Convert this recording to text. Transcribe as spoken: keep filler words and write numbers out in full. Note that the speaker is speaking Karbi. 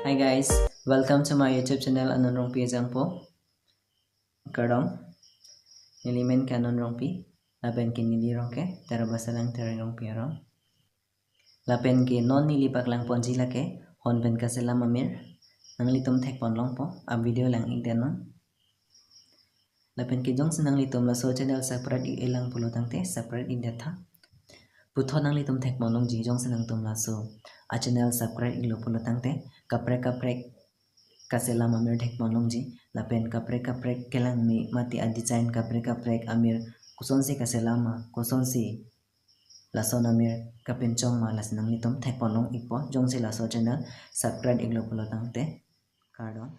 Hi guys, welcome to my YouTube channel Anon Rongpi Ajangpo. Kardom. Neli men ke Anon Rongpi, lapen ke neli rong ke Tera Basalang Tereng Rongpi arong. Lapen ke non neli paklang ponji lake hon pen kaselam amir. Nanglitum thekpon longpo, a video lang-ik det non. Lapen ke jongsi nanglitum laso channel subscribe-ik-e lang pulo tangte subscribe-ik det tha. Puthot nanglitum thekpon longji, jongsi nangtum laso a channel subscribe-iklo pulo tangte kaprek kaprek kaselam amir thekpon longji, lapen kaprek kaprek kelang me mate a design kaprek kaprek amir kosonsi kaselam ma, kosonsi lason amir kapinchong ma, lasi nanglitum thekpon long-ikpo jongsi laso channel subscribe-iklo pulo tangte. Kardom.